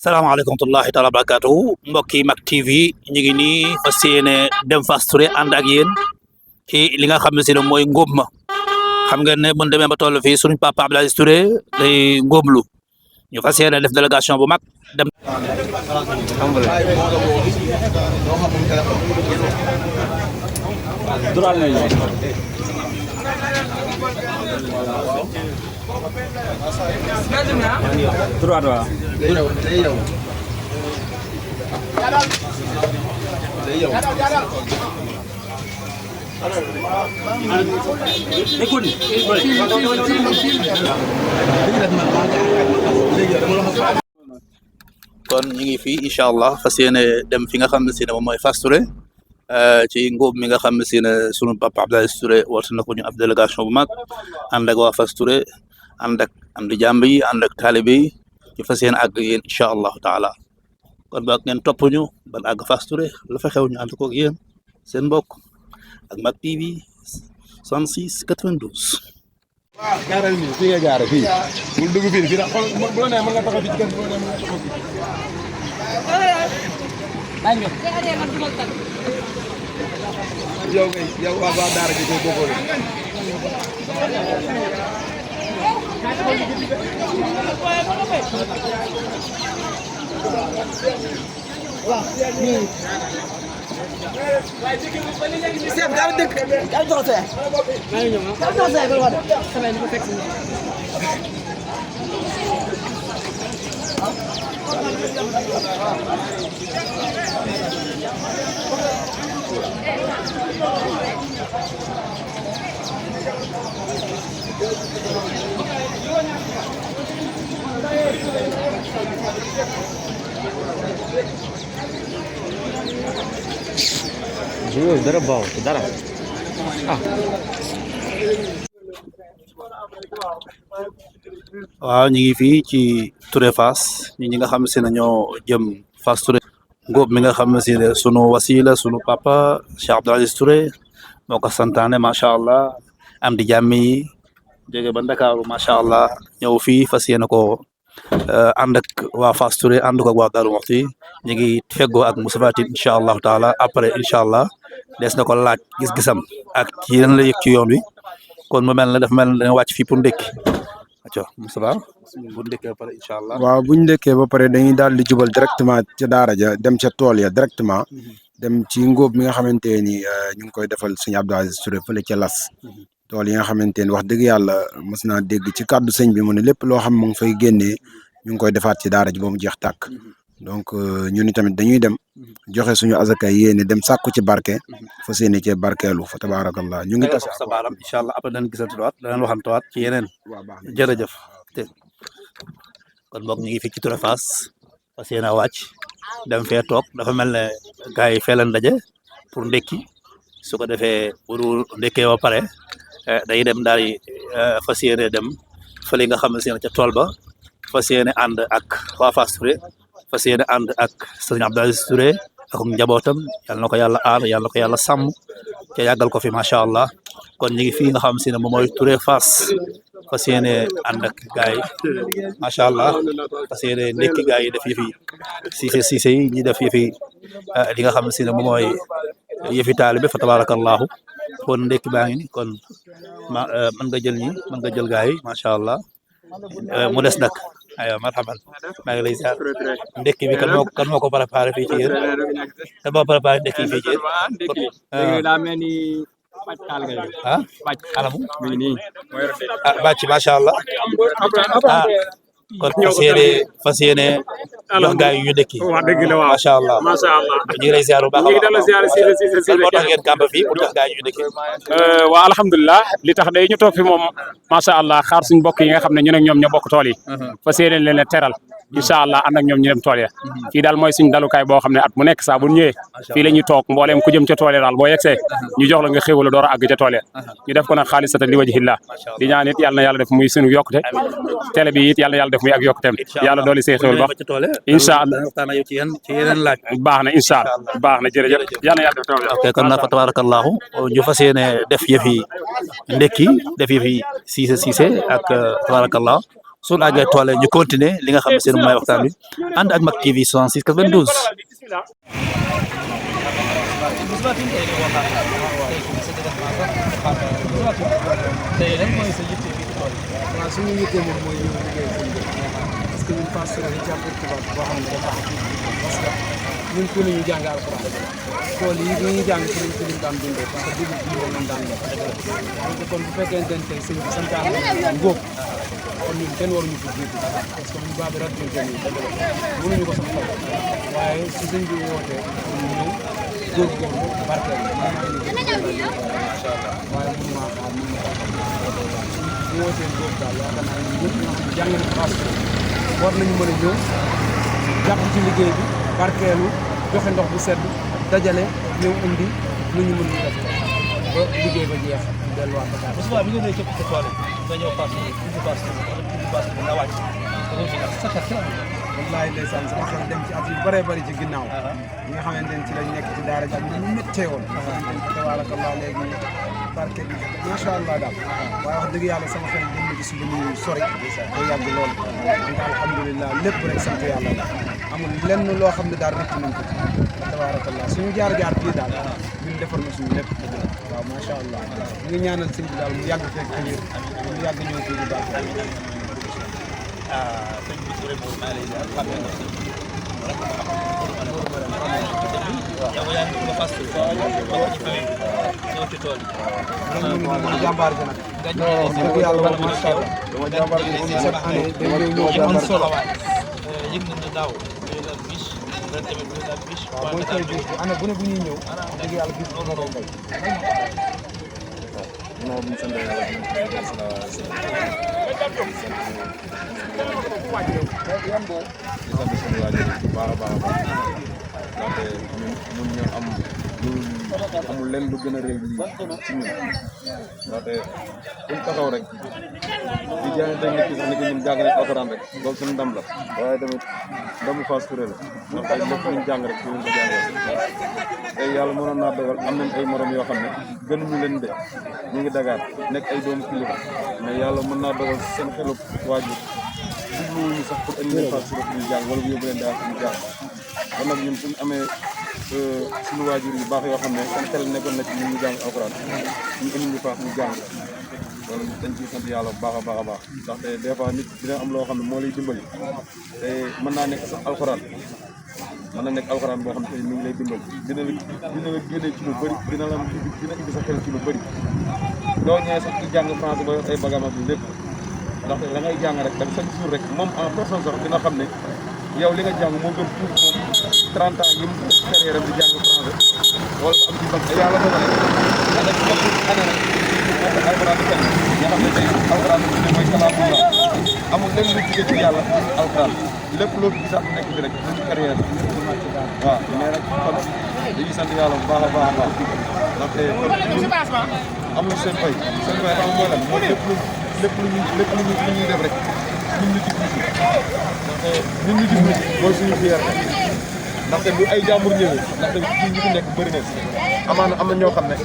salaamaaleykum wa rahmatullahi taala barakatuhu mbokk yi Mak TV ñu ngi nii fas yéene dem Fass Touré ànd ak yéen ci li nga xam ne si ne mooy ngóob ma xam ngeen ne bu ñu demee ba toll fii suñu papa Abdoul Aziz Touré day ngóoblu ñu fas yéene def délégation bu mag dem. kon ñu ngi fii incha allah fas yéene dem fi nga xam ne si ne moom mooy Fass Touré ci ngóob mi nga xam ne si ne sunu papa Abdoul Aziz Touré woote na ko ñu ab délégation bu mag ànd ak waa Fass Touré ànd ak am di jàmb yi ànd ak taalibe yi ñu fas yéene àgg yéen incha allahu taala kon boog ngeen topp ñu ban àgg Fass Touré la fa xew ñu ànd koog yéen seen mbokk ak Mak TV 66 92. waaw jaaral nii fii nga jaare fii bul dugg fii fii xool bu la nee mën nga taxaw fii ci kër bu la nee mën nga taxaw fii. yow kay yow waa daara ji koy bokkoo de. Chef gaaw dëkk gaaw joxe gaaw joxe ba wax semaine bu fekk dara baaw dara waaw ñu ngi fii ci Touré Fass ñi nga xam si ne ñoo jëm Fass Touré ngóob mi nga xam ne si ne sunu wasila sunu papa Cheikh Abdoul Aziz Touré moo ko santaane macha allah am di jàmm yi jóge ba Ndakaaru macha allah ñëw fii fas yéene ko ànd ak waa Fass Touré ànd ko ak waa Darou Mouhty ñu ngi feggoo ak Moustapha Tine incha allahu taala après incha allah des na ko laaj gis-gisam ak ci yeneen la yëg ci yoon wi kon mu mel ne dafa mel ne dañoo wàcc fii pour ndékki aco Moustapha bu ndékkee ba pare incha allah. waaw bu ñu ndékkee ba pare dañuy daal di jubal directement ca daara ja dem ca tool ya directement dem ci ngóob mi nga xamante ni ñu ngi koy defal sëñ Abdoul Aziz Touré fële ca Las tool yi nga xamante ni wax dëgg yàlla mos naa dégg ci kàddu sëñ bi mu ne lépp loo xam mu ngi fay génnee ñu ngi koy defaat ci daara ji ba mu jeex tàkk donc ñun tamit dañuy dem joxe suñu azaka yéene dem sàkku ci barke fa seeni cee barkeelu fa tabaarakallah ñu ngi tas sa baaram incha allah après dañ gisantuwaat danañ waxantuwaat ci yeneen jërëjëf kon boog ñu ngi fii ci Touré Fass fas yéene wàcc dem fee toog dafa mel ne gars yi fee leen daje pour ndekki su ko defee bu ndekkee ba pare day dem daal di fas yéene dem fële nga xam ne si ca tool ba fas yéene ànd ak waa Fass Touré fas yéene ànd ak sëñ Abdoul Aziz Touré ak njabootam yal na ko yàlla aar yal na ko yàlla sàmm ca yàggal ko fi macha allah kon ñu ngi fii nga xam si ne moom mooy Touré Fass fas yéene ànd ak gars yi macha allah fas yéene ndekki gars yi def yëfi siise yi ñi def yëfi li nga xam si ne moom mooy yëfi taalibe fa tabarakallahu kon ndekki baa ngi ni kon mën nga jël ñi mën nga jël gars yi macha allah mu des nag aywa marhaban maa ngi lay ziar ndekki bi kan moo ko préparé fii ci yéen kan moo préparé ndekki fii ci yéen ah alamu bàcc macha allah kon fas yéene jox gars yi ñu ndekki wax dëgg la waaw macha allah ñu ngi lay ziar bu baax a baax moo tax ngeen kàmb fii pour jox gars yi ñu ndekki waaw alhamdulilah li tax day ñu toog fi moom macha allah xaar suñu mbokk yi nga xam ne ñun ak ñoom ñoo bokk tool yi fas yéene leen a teral incha allah ànd ak ñoom ñu dem tool ya fii daal mooy suñu dalukaay boo xam ne at mu nekk saa bu ñëwee fii la ñuy toog mbooleem ku jëm ca tool ya daal boo yegsee ñu jox la nga xéwala door a àgg ca tool ya ñu def ko nag xaalisatan li wajhillah di ñaan it yàlla na yàlla def muy suñu yokkute télé bi it yàlla na yàlla def muy ak yokkuteem yàlla dooli say xéwal baax incha allah ci yeneen laaj baax na incha allah baax na jërëjëf yàlla na yàlla def tool ok kon nag fa tabarakallahu ñu fas yéene def yëfi ndekki def yëfi siise ak tabarakallahu suñu àggee toole ñu continuer li nga xam ne seen mooy waxtaan wi ànd ak Mak TV 66 92. waaw suñu yitte moom mooy ñëw liggéey sëñ bi parce que ñun Fass Touré dañ jàpp tubaab boo xam ne dafa baax parce que ñun fi ñu jàng alxuraan tool yi ñuy jàng ci lañ daan dundee parce que dugub bi moom lañ daan def donc kon bu fekkente ne tey sëñ bi santaan ngóob kon ñun kenn waruñu fi jiitu parce que ñun baabi rat ñu mënuñu ko sax xaw waaye su sëñ bi wootee ñu ñëw góorgóorlu barkeel macha allah waaye mun maa xaar mun maa bu wootee góob daal yaakaar naa ne ñëpp ñoo xam ne jàng nañ Fass war nañu mën a ñëw jàpp ci liggéey bi barkeelu joxe ndox bu sedd dajale ñëw indi lu ñu mën a def ba liggéey ba jeex delluwaat Dakar. bu subaa bi nga ñëwee képp ci tool nga ñëw Fass bi nga wàcc sa xel wallaay ndeysaan sama xel dem ci at yu bëree bëri ci ginnaaw ñi nga xamante ne ci lañ nekk ci daara ji ak ñu méttee woon tabaarakallah léegi barke bi macha allah daal waaye wax dëgg yàlla sama xel dem na ci suba ñu sori day yàgg lool donc alhamdulilah lépp rek sant yàlla la amul lenn loo xam ne daal rëcc nañ ko ci tabaarakallah suñu jaar-jaar fii daal ñun defar na suñu lépp waaw macha allah ñu ngi ñaanal sëñ bi daal mu yàgg fekk wér mu yàgg ñëw fii di baax sëñ bi Touré moom maa lay xam ne yow yaa ngi ko Fass Touré bokk ci famille bi ñëw ci tool yi. jàmbaar ji nag. dëgg yàlla moom macha allah. dama jàmbaar ji moom chaque année dañuy ñëw jàmbaar solo. yëg nañ ne daaw ñuy dal bis ren tamit ñuy dal bis. waaw mooy tey bis bi année bu ne bu ñuy ñëw. dëgg yàlla bis bi moo doon béy. non bu ñu sant yàlla di sant suñu waajur bu baax a baax a baax ndaxte ñun ñu am amul lenn lu gën a rëy ci ñun ndaxte buñ taxaw rek di jaayante nit ki sax ni ko ñun jàng nañ alxuraan rek loolu suñu ndam la waaye tamit ndamu Fass Touré la ndax tey lépp luñ jàng rek ci luñ ko jàngee tey yàlla mënoon naa dogal am nañ ay morom yoo xam ne gënuñu leen de ñu ngi Dakar nekk ay doomu kilifa mais yàlla mën naa dogal seen xelu waajur jubluwuñu sax pour indi leen Fass Touré ñu jàng wala bu yóbbu leen daal ñu jàng kon nag ñun suñu amee suñu waajur yu baax yoo xam ne seen xel nekkoon na ci ñun ñu jàng alxuraan ñu indi ñu Fass ñu jàng loolu dañ ciy sant yàlla bu baax a baax a baax ndaxte des fois nit dina am loo xam ne moo lay dimbali te mën naa nekk sax alxuraan mën na nekk alxuraan boo xam ne mi ngi lay dimbali dina la génne ci lu bëri dina indi sa xel ci lu bëri doo ñëwee sax ci jàng français ba yor ay bagam ak lépp ndaxte da ngay jàng rek chaque jour rek moom en personne sax dina xam ne yow li nga jàng moo gën fuuf moom 30 ans yi mu carrière am di jàng français wala am ci bag yàlla dogal nga def année rek alxuraan di kenn nga xam ne tey alxuraan bi mooy kalaamullah amul lenn lu jóge ci yàlla alxuraan lépp loo gisaat nekk bi rek ñu carrière waaw mais nag kon dañuy sant yàlla bu baax a baax a baax ndaxte amul seen fay xam mooy lan mooy lépp lu ñuy def rek ñun ñu ci gis ñun ñu gis mooy suñu fierté ndaxte bu ay jàmbur ñëwee ndaxte ñi fi nekk bëri na amaana am na ñoo xam ne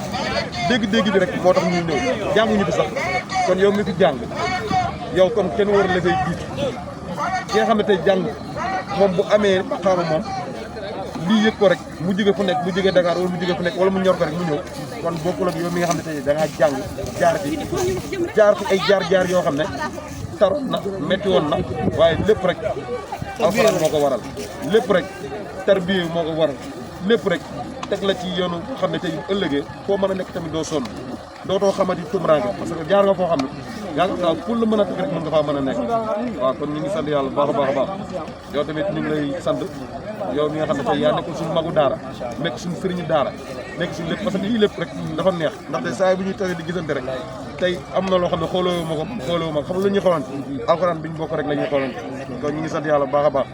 dégg-dégg bi rek moo tax ñuy ñëw jànguñu fi sax kon yow mi fi jàng yow kon kenn war la fay jiitu ki nga xam ne tey jàng moom bu amee xaama moom lii yëg ko rek mu jóge fu nekk mu jóge Dakar wala mu jóge fu nekk wala mu ñor ko rek mu ñëw kon bokkul ak yow mi nga xam ne tey da ngaa jàng jaar fi ay jaar yoo xam ne taroon na métti woon na waaye lépp rek alxuraan moo ko waral lépp rek tarbiya moo ko waral lépp rek teg la ci yoonu xam ne tey ëllëgee foo mën a nekk tamit doo sonn dootoo xamati tumuraanke parce que jaar nga foo xam ne yaa ngi daal pour lu mën a teg rek mën nga faa mën a nekk waaw kon ñu ngi sant yàlla bu baax a baax a baax yow tamit ñu ngi lay sant yow mi nga xam ne tey yaa nekkul suñu magu daara nekk suñu sëriñu daara nekk suñu lépp parce que lii lépp rek dafa neex ndaxte saa yi bu ñuy tase di gisante rek tey am na loo xam ne xooloo ma ko xam la ñuy xoolante alxuraan bi ñu bokk rek la ñuy xoolante kon ñu ngi sant yàlla bu baax a baax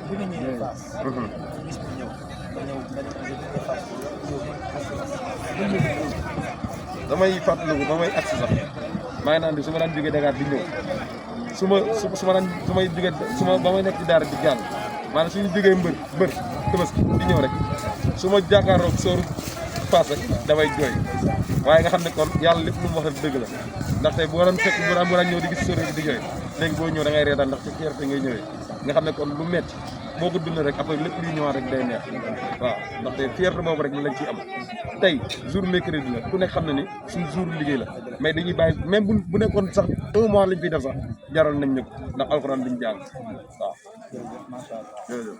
damay fàttaliku ba may agsi sax maa ngi naan di su ma daan jógee Dakar di ñëw su may jógee ba may nekk ci daara di jàng maanaam suñu jógee mbër Tabaski di ñëw rek su ma jàkkaarloog sooru Fass rek damay jooy waaye nga xam ne kon yàlla lépp lu mu wax rek dëgg la ndaxte bu waroon fekk bu daan ñëw di gis sóor di jooy léegi boo ñëw da ngay reetaan ndax ci fierté ngay ñëwee nga xam ne kon lu metti boo ko dund rek après lépp luy ñëwaat rek day neex waaw ndaxte fierté boobu rek lañ ciy am tey jour mercredi la ku nekk xam na ni suñ jour liggéey la mais dañuy bàyyi même bu nekkoon sax 1 mois lañ fiy def sax jaral nañ ñëpp ndax alxuraan biñ jàng waaw jërëjëf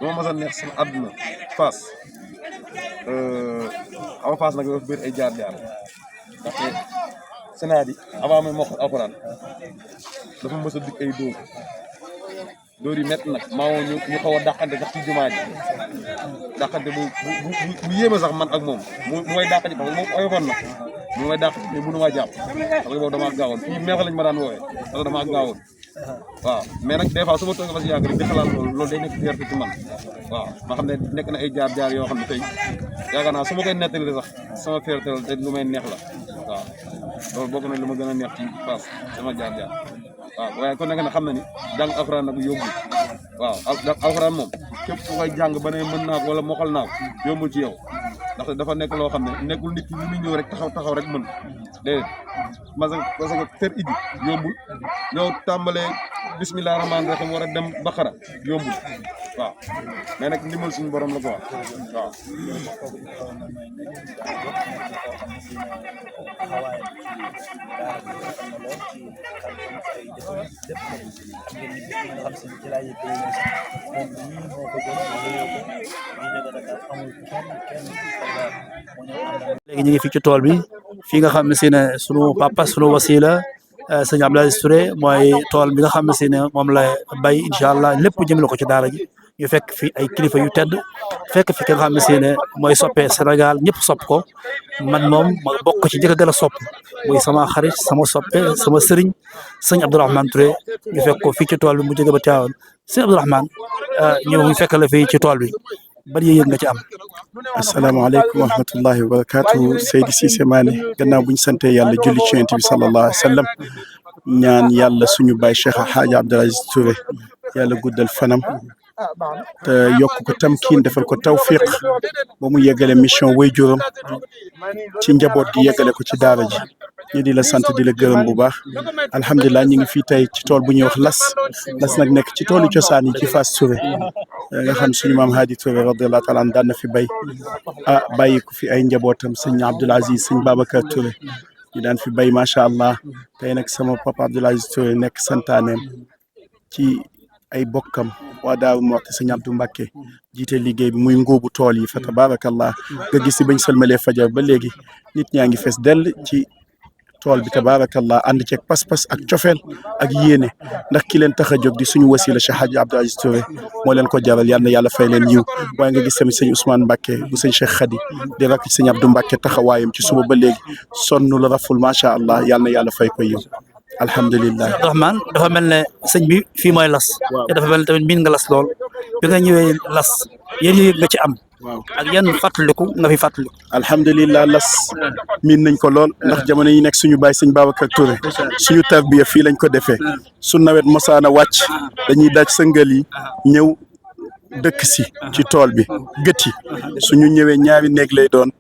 dama mas a neex sama àdduna Fass ama Fass nag dafa bëri ay jaar-jaar ndaxte Sénégal yi avant may mokkal alxuraan dafa mës a dikk ay dóor yi métti nag maa ñu xaw a dàqante sax ci jumaa ji dàqante bu yéeme sax man ak moom mu may dàq ji parce que moom oyofoon na mu may dàq mais mënu maa jàpp parce que boobu damaa gaawoon fii meex lañ ma daan woowee parce que damaa gaawoon waaw mais nag des fois su ma toogee ba si yàgg rek di xalaat loolu day nekk fierté ci man waaw ma xam ne nekk na ay jaar-jaar yoo xam ne tey yaakaar naa su ma koy nettali sax sama fierté la te lu may neex la waaw loolu bokk na lu ma gën a neex ci Fass sama jaar-jaar waaw waaye kon nag xam na ni jàng alxuraan nag yóbbul waaw alxuraan moom képp ku koy jàng ba ne mën naa ko wala mokkal naa ko yombul ci yow ndaxte dafa nekk loo xam ne nekkul nit ki lu muy ñëw rek taxaw rek mën déedéet parce que fer idi yombul ñëw tàmbalee bismillah rahmaani rahim war a dem Baqara yombul waaw mais nag ndimbal suñu borom la ko wax waaw léegi ñu ngi fii ci tool bi fii nga xam ne si ne sunu papa sunu wasila sëñ Abdou Aziz Touré mooy tool bi nga xam ne si ne moom la bay incha allah lépp jëmale ko ci daara ji ñu fekk fi ay kilifa yu tedd fekk fi ki nga xam ne si ne mooy soppee Sénégal ñëpp sopp ko man moom ma bokk ci njëkk a gën a sopp muy sama xarit sama soppe sama sëriñ sëñ Abdourahmane Touré ñu fekk ko fii ci tool bi mu jóge ba Tivaouane sëñ Abdourahmane ñu fekk la fii ci tool bi ban yëg nga ci am. asalaamaaleykum wa rahmatullahi wa barakaatu Seydi Cissé Mané gannaaw bu ñu sante yàlla julli ci Yonent bi sallallahu alayhi wa sallam ñaan yàlla suñu baay Cheikh Hadji Abdou Aziz Touré yàlla guddal fanam te yokk ko tamkiin defal ko tawfiq ba mu yeggale mission waajuram ci njaboot gi yeggale ko ci daara ji ñu di la sant di la gërëm bu baax alhamdulilah ñu ngi fii tey ci tool bu ñuy wax las nag nekk ci toolu cosaan yi ci Fass Touré nga xam suñu maam Hadi Touré radiyallahu taala daan na fi bay bàyyi ko fi ay njabootam sëñ Abdoul Aziz sëñ Babacar Touré ñu daan fi bay macha allah tey nag sama papa Abdoul Aziz Touré nekk santaaneem ci ay bokkam waa Daaru Muxti sëñ Abdou Mbacké jiite liggéey bi muy ngóobu tool yi fa tabarakallah nga gis si bañ sëlmalee fajar ba léegi nit ñaa ngi fees dell ci tool bi tabarakallah ànd ceeg pas-pas ak cofeel ak yéene ndax ki leen tax a jóg di suñu wasila Cheikh Hadji Abdou Aziz Touré moo leen ko jaral yal na yàlla fay leen yiw waaye nga gis tamit sëñ Ousmane Mbacké bu sëñ Cheikh Khady di rakk sëñ Abdou Mbacké taxawaayam ci suba ba léegi sonn la raful macha allah yal na yàlla fay ko yiw alhamdulilah. Abdourahmane dafa mel ne sëñ bi fii mooy las te dafa mel ne tamit miin nga las lool bi nga ñëwee las yéen yëg nga ci am ak yan fàttaliku nga fi fàttaliku. alhamdulilah las miin nañ ko lool ndax jamono yi nekk suñu baay sëñ Babacar Touré suñu tarbiya fii lañ ko defee su nawet mosaana wàcc dañuy daaj sëngal yi ñëw dëkk si ci tool bi gët yi suñu ñëwee ñaari néeg lay doon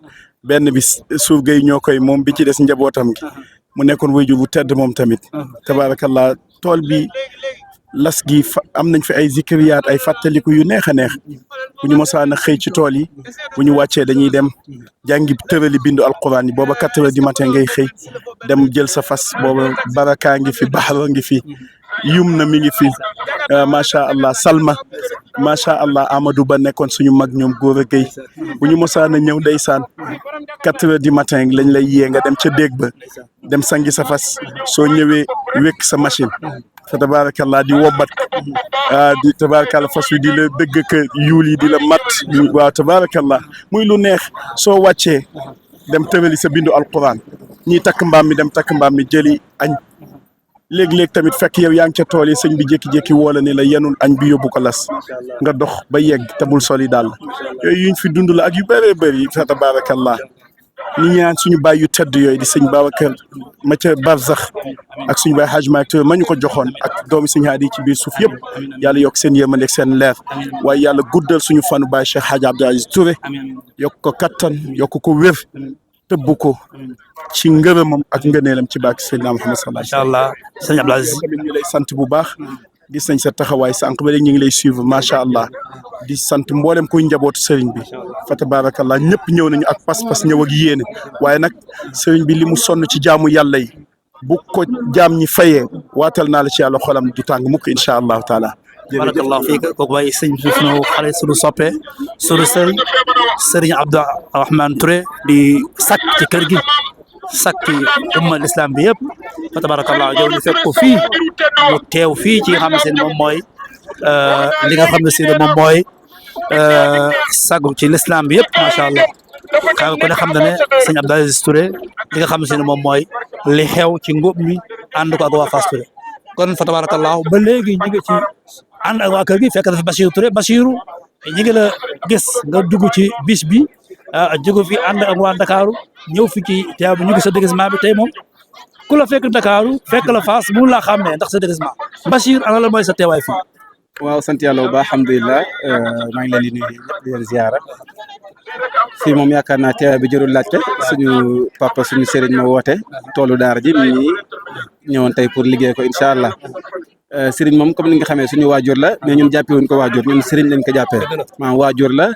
benn bi suuf gay ñoo koy moom bi ci des njabootam gi mu nekkoon wayjur bu tedd moom tamit tabaarakallah tool bi las gi am nañ fi ay zikriyaat ay fàttaliku yu neex a neex bu ñu mosaan a xëy ci tool yi bu ñu wàccee dañuy dem jàngi tërali bindu alquran yi booba 4 heures du matin ngay xëy dem jël sa fas booba baraka ngi fi baxara ngi fi yum na mi ngi fi macha allah salma macha allah Amadou Ba nekkoon suñu mag ñoom góor a gay bu ñu mosaan a ñëw ndeysaan 4 heures du matin lañ lay yee nga dem ca déeg ba dem sangi sa fas soo ñëwee wékk sa machine fa tabarakallah di wobbat di tabarakallah fas wi di la dëgg ka yuul yi di la mat waaw tabarakallah muy lu neex soo wàccee dem tërali sa bindu alquran ñiy takk mbaam mi dem takk mbaam mi jëli añ léeg-léeg tamit fekk yow yaa ngi ca tool yi sëñ bi jékki-jékki woo la ne la yenul añ bi yóbbu ko las nga dox ba yegg te bul soli daal yooyu yuñ fi dund la ak yu bëree bëri fa tabarakallah ñi ñaan suñu baay yu tedd yooyu di sëñ Babacar ma ca Barzax ak suñu baay Hadj Malick Touré ma ñu ko joxoon ak doomi sëñ Hadi ci biir suuf yëpp yàlla yokk seen yërmande ak seen leer waaye yàlla guddal suñu fanu baay Cheikh Hadji Abdou Aziz Touré yokk ko kattan yokk ko wér tëbb ko ci ngërëmam ak ngëneelam ci barke Seydina Muhammad sallallahu macha allah sëñ Abdou Aziz tamit ñu lay sant bu baax gis nañ sa taxawaay sànq ba léegi ñu ngi lay suivre macha allah di sant mboolem kuy njabootu sëriñ bi fa tabarakallah ñëpp ñëw nañu ak pas-pas ñëw ak yéene waaye nag sëriñ bi li mu sonn ci jaamu yàlla yi bu ko jaam ñi fayee waatal naa la ci yàlla xolam du tàng mukk incha allahu taala. barakallahu fiik kooku waaye sëñ bi sunu xale sunu soppe sunu sëriñ Abdou Rahman Touré di sakk ci kër gi sakk ci umma l'islam bi yëpp fa tabarakallahu yow ñu fekk ko fii mu teew fii ci nga xam ne moom mooy li nga xam ne moom mooy sagu ci l'islam bi yëpp macha allah ka ko ne xam na ne sëñ Abdou Aziz Touré li nga xam ne moom mooy li xew ci ngóob mi ànd ko ak waa Fass Touré kon fa tabarakallahu ba léegi ñu ngi ci ànd ak waa kër gi fekk na fi Bachir Touré Bachiru ñu ngi la gis nga dugg ci bis bi jóge fi ànd ak waa Ndakaaru ñëw fi ci teew bi ñu gis sa déguisement bi tey moom ku la fekk Ndakaaru fekk la Fass mu laa xàmmee ndax sa déguisement Bachir ana la mooy sa teewaay fii. waaw sant yàlla bu baax alhamdulilah maa ngi leen di nuyu di leen ziara fii moom yaakaar naa teewaay bi jërul laajte suñu papa suñu sëriñ ma woote toolu daara ji mi ngi ñëwoon tey pour liggéey ko incha allah sëriñ moom comme ni nga xamee suñu waajur la mais ñun jàppee wuñ ko waajur ñun sëriñ lañ ko jàppee maanaam waajur la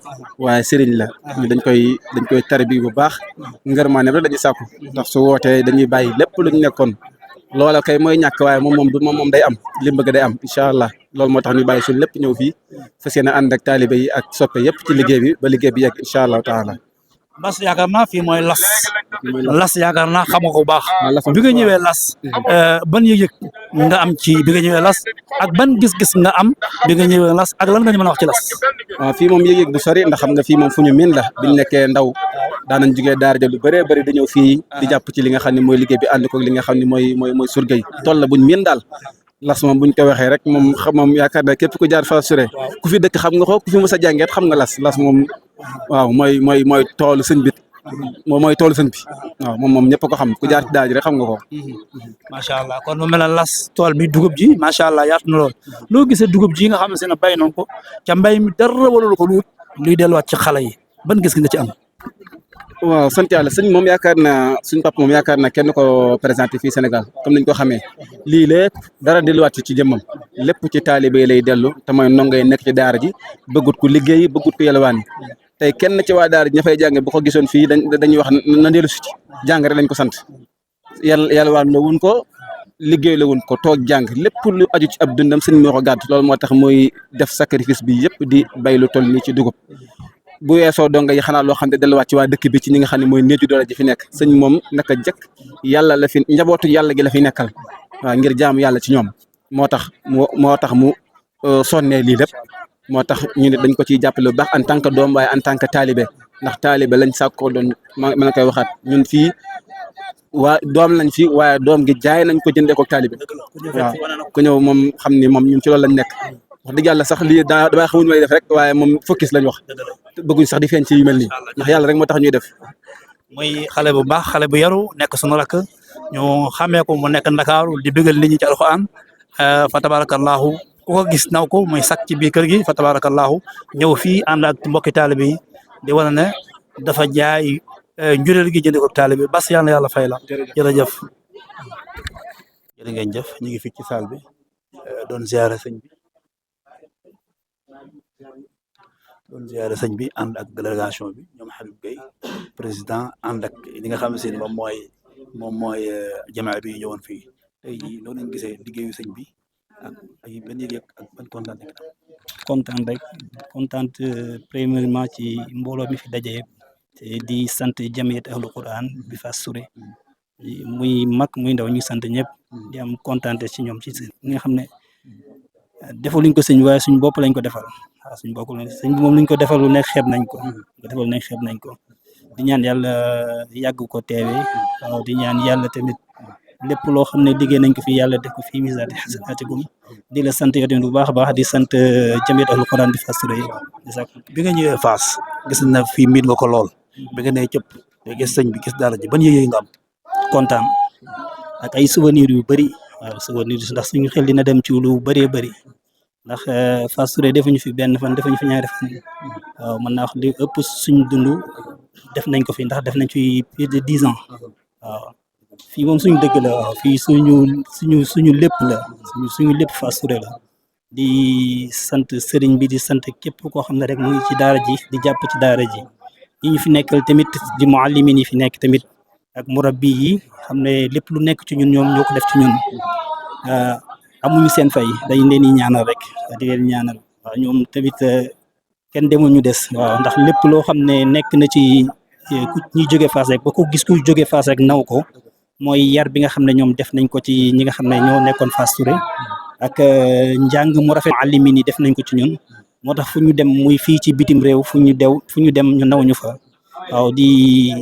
waaye sëriñ la ñu dañ koy tarbi bu baax ngërmaane rek dañuy sàkku ndax su wootee dañuy bàyyi lépp luñ nekkoon loola kay mooy ñàkk waaye moom day am li mu bëgg day am incha allah loolu moo tax ñu bàyyi suñ lépp ñëw fii fas yéene ànd ak taalibe yi ak soppe yëpp ci liggéey bi ba liggéey bi yegg incha allahu taala. Bas yaakaar naa fii mooy las yaakaar naa xam nga ko bu baax bi nga ñëwee las ban yëg-yëg nga am ci bi nga ñëwee las ak ban gis-gis nga am bi nga ñëwee las ak lan nga ñu mën a wax ci las. waaw fii moom yëg-yëg du sori ndax xam nga fii moom fu ñu miin la biñ nekkee ndaw daanañ jugee daara ja lu bëree bëri di ñëw fii di jàpp ci li nga xam ne mooy liggéey bi ànd ko li nga xam ne mooy surga yi toll la buñ miin daal las moom buñ ko waxee rek moom yaakaar naa képp ku jaar Fass Touré ku fi dëkk xam nga ko ku fi mës a jàngeet xam nga las moom waaw mooy toolu sëñ bi moom mooy toolu sëñ bi waaw moom ñëpp ko xam ku jaar ci daara ji rek xam nga ko. macha allah kon mu mel ne las tool bi dugub ji macha allah yaatu na lool loo gisee dugub ji nga xam ne bay noonu ko ca mbay mi dara walul ko luy delluwaat ci xale yi ban gis nga ci am. waaw sant yàlla sëñ moom yaakaar naa suñ papa moom yaakaar naa kenn ko présenté fii Sénégal comme niñ ko xamee lii lépp dara delluwaat ci jëmmam lépp ci taalibe lay dellu te mooy ndongo yi nekk ci daara ji bëggut ku liggéey bëggut ku yelwaan tey kenn ci waa daara ji ña fay jànge bu ko gisoon fii dañuy wax na dellu si ci jàng rek lañ ko sant yelwaan la wuñ ko liggéey la wuñ ko toog jàng lépp lu aju ci ab dundam sëñ moo ko gàdd loolu moo tax muy def sacrifice bi yëpp di bay lu toll nii ci dugub bu weesoo donga yi xanaa loo xam ne delluwaat ci waa dëkk bi ci ñi nga xam ne mooy néew ji doole ji fi nekk sëñ moom naka jëkk yàlla la fi njabootu yàlla gi la fi nekkal waaw ngir jaamu yàlla ci ñoom moo tax mu sonnee lii lépp moo tax ñu ne dañ ko ciy jàppale bu baax en tant que doom waaye en tant que taalibe ndax taalibe lañ sàkkoo doon mën a koy waxaat ñun fii waa doom lañ fi waaye doom gi jaay nañ ko jëndee ko taalibe waaw ku ñëw moom xam ni moom ñun ci loolu lañ nekk wax dëgg yàlla sax lii damay xamuñ may def rek waaye moom focus lañ wax bëgguñ sax di feeñ ci yu mel nii ndax yàlla rek moo tax ñuy def. muy xale bu baax xale bu yaru nekk sunu rakk ñu xamee ko mu nekk Ndakaaru di bëggal nit ñi ci alxuraan fa tabarakallahu ku ko gis naw ko muy sakk ci biir kër gi fa tabarakallahu ñëw fii ànd ak mbokki taalibe yi di wane ne dafa jaay njureel gi jënd ko taalibe bas yàlla fay la jërëjëf. jërë ngeen jëf ñu ngi fii ci salle bi doon ziare sëñ bi ànd ak délégation bi ñoom Habib Gueye président ànd ak li nga xam ne si moom mooy jamaa bi ñëwoon fii tey jii loolu lañ gisee liggéeyu sëñ bi ak ay benn yëg ak ban kontaan rek premièrement ci mbooloo mi fi daje te di sant jamiyat ahlu Quran bi Fass Touré muy mag muy ndaw ñu sant ñëpp di am kontaan ci ñoom ci nga xam ne defaluñ ko sëñ waaye suñ bopp lañ ko defal waaw suñ bopp lañ sëñ bi moom luñ ko defal lu nekk xeeb nañ ko di ñaan yàlla yàgg ko teewee waaw di ñaan yàlla tamit lépp loo xam ne liggéey nañ ko fi yàlla def ko fii misaati xasanaatikum di la sant yow tamit bu baax a baax di sant jamiyat ahlu Quran di Fass Touré bi nga ñëwee Fass gis na fii miin nga ko lool bi nga nee cëpp te gis sëñ bi gis daara ji ban yëyee nga am kontaan ak ay souvenirs yu bëri waaw souvenirs ndax suñu xel dina dem ci lu bëree bëri ndax Fass Touré defuñu fi benn fan defuñu fi ñaari fan waaw mën naa wax li ëpp suñ dund def nañ ko fi ndax def nañ fi plus de 10 ans waaw fii moom suñu dëgg la waaw fii suñu lépp la suñu lépp Fass Touré la di sant sëriñ bi di sant képp koo xam ne rek mu ngi ci daara ji di jàpp ci daara ji ñi ñu fi nekkal tamit di muallimin yi fi nekk tamit ak murabbi yi xam ne lépp lu nekk ci ñun ñoom ñoo ko def ci ñun amuñu seen fay dañ leen di ñaanal rek di leen ñaanal waaw ñoom tamit kenn demul ñu des waaw ndax lépp loo xam ne nekk na ci ku ñuy jóge Fass rek ba ko gis ku jóge Fass rek naw ko mooy yar bi nga xam ne ñoom def nañ ko ci ñi nga xam ne ñoo nekkoon Fass Touré ak njàng mu rafet alimin yi def nañ ko ci ñun moo tax fu ñu dem muy fii ci bitim réew fu ñu dem ñu naw ñu fa waaw di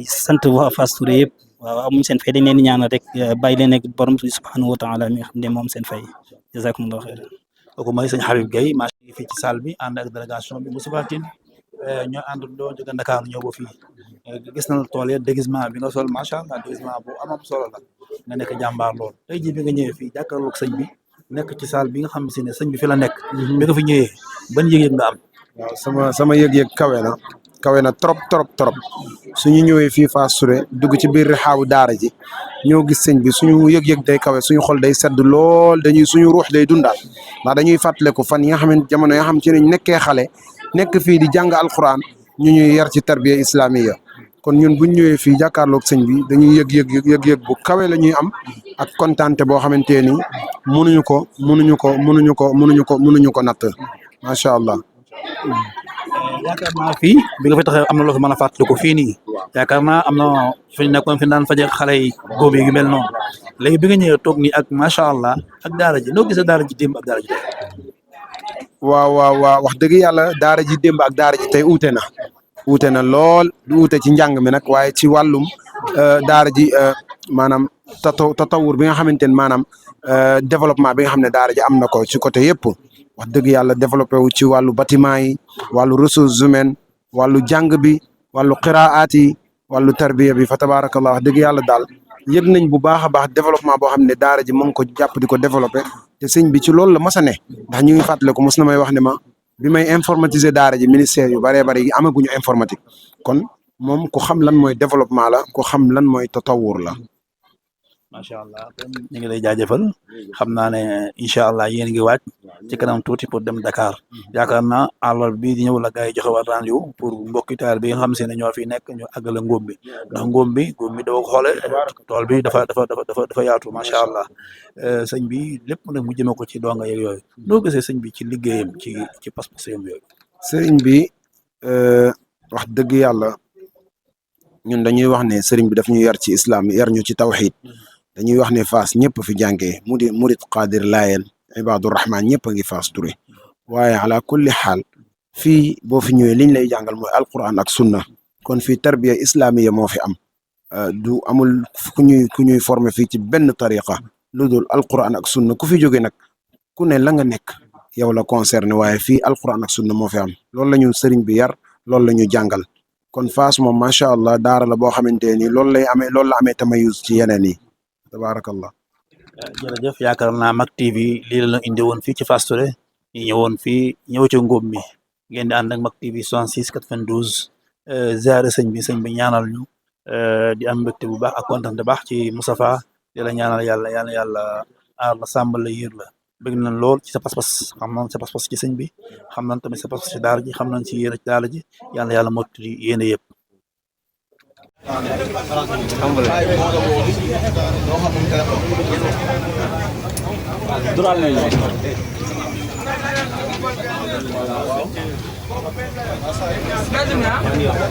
sant waa Fass Touré yëpp waaw amuñ seen fay dañ leen di ñaanal rek bàyyi leen ak borom subhanahu wa taala mi nga xam ne moom seen fay jazakumullahu xayran kooku mooy sëñ Habib Gueye maa ngi fii ci salle bi ànd ak délégation bi Moustapha Tine ñoo ànd doo jóge Dakar ñëw ba fii gis na tool yi déguisement bi nga sol macha allah déguisement bu amam solo la nga nekk jàmbaar lool tey jii bi nga ñëwee fii jàkkaarloog sëñ bi nekk ci salle bi nga xam si ne sëñ bi fi la nekk bi nga fi ñëwee ban yëg-yëg nga am waaw sama yëg-yëg kawe na trop suñu ñëwee fii Fass Touré dugg ci biir xaawu daara ji ñoo gis sëñ bi suñu yëg-yëg day kawe suñu xol day sedd lool suñu ruux day dundaat ndax dañuy fàttaliku fan yi nga xamante jamono yoo xam ci ne nekkee xale nekk fii di jàng alquran ñu ñuy yar ci tarbiya islamiya kon ñun buñ ñëwee fii jàkkaarloog sëñ bi dañuy yëg bu kawe la ñuy am ak kontaante boo xamante ni mënuñu ko natt macha allah. yaakaar naa fii bi nga fi taxee am na loo fi mën a fàttaliku fii nii yaakaar naa am na fi nekkoon fi daan faje xale yi góob yi mel noonu léegi bi nga ñëwee toog nii ak macha allah ak daara ji noo gisee daara ji démb ak daara ji tey. waaw wax dëgg yàlla daara ji démb ak daara ji tey uute na lool du uute ci njàng mi nag waaye ci wàllum daara ji maanaam tatawur bi nga xamante ne maanaam développement bi nga xam ne daara ji am na ko ci côté yëpp wax dëgg yàlla développé wu ci wàllu bâtiment yi wàllu ressources humaines wàllu jàng bi wàllu qiraat yi wàllu tarbiya bi fa tabaarakallah wax dëgg yàlla daal yëg nañ bu baax a baax développement boo xam ne daara ji mu ngi ko jàpp di ko développé te sëñ bi ci loolu la mos a ne ndax ñu ngi fàttaliku mos na may wax ne ma bi may informatiser daara ji ministère yu bëree bëri yi amaguñu informatique kon moom ku xam lan mooy développement la ku xam lan mooy tatawur la. macha allah ñu ngi lay jaajëfal xam naa ne incha allah yéen ngi waaj ci kanam tuuti pour dem Dakar yaakaar naa àllarba bii di ñëw la gars yi joxe waat rendez-vous pour mbokki taal bi nga xam se ne ñoo fi nekk ñu àggale ngóob bi ndax ngóob bi doo ko xoole tool bi dafa yaatu macha allah sëñ bi lépp nag mu jëme ko ci donga yeeg yooyu noo gisee sëñ bi ci liggéeyam ci pas-pasam yooyu. sëriñ bi wax dëgg yàlla ñun dañuy wax ne sëriñ bi daf ñu yar ci islam yar ñu ci tawxiid dañuy wax ne Fass ñëpp fi jàngee murid qadir laayeen ibadur rahman ñëpp a ngi Fass Touré waaye ala kulli xaal fii boo fi ñëwee liñ lay jàngal mooy alquran ak sunna kon fii tarbiya islamiya moo fi am du amul ku ñuy former fii ci benn tariqa lu dul alquran ak sunna ku fi jóge nag ku ne la nga nekk yow la concerné waaye fii alquran ak sunna moo fi am loolu la ñu sëriñ bi yar loolu la ñu jàngal kon Fass moom macha allah daara la boo xamante ni loolu la amee tamayus ci yeneen yi tabarakallah. jërëjëf yaakaar naa Mak TV lii la indi woon fii ci Fass Touré ñu ñëwoon fii ñëw ci ngóob mi ngeen di ànd ak Mak TV 66 92 ziare sëñ bi ñaanal ñu di am mbégte bu baax ak kontaan bu baax ci Moustapha di la ñaanal yàlla aar la sàmbal la yiir la bëgg nañ lool ci sa pas-pas xam nañ sa pas-pas ci sëñ bi xam nañ tamit sa pas-pas ci daara ji xam nañ ci yéen ci daara ji yàlla mottali yéene yëpp. Alhamdulillah.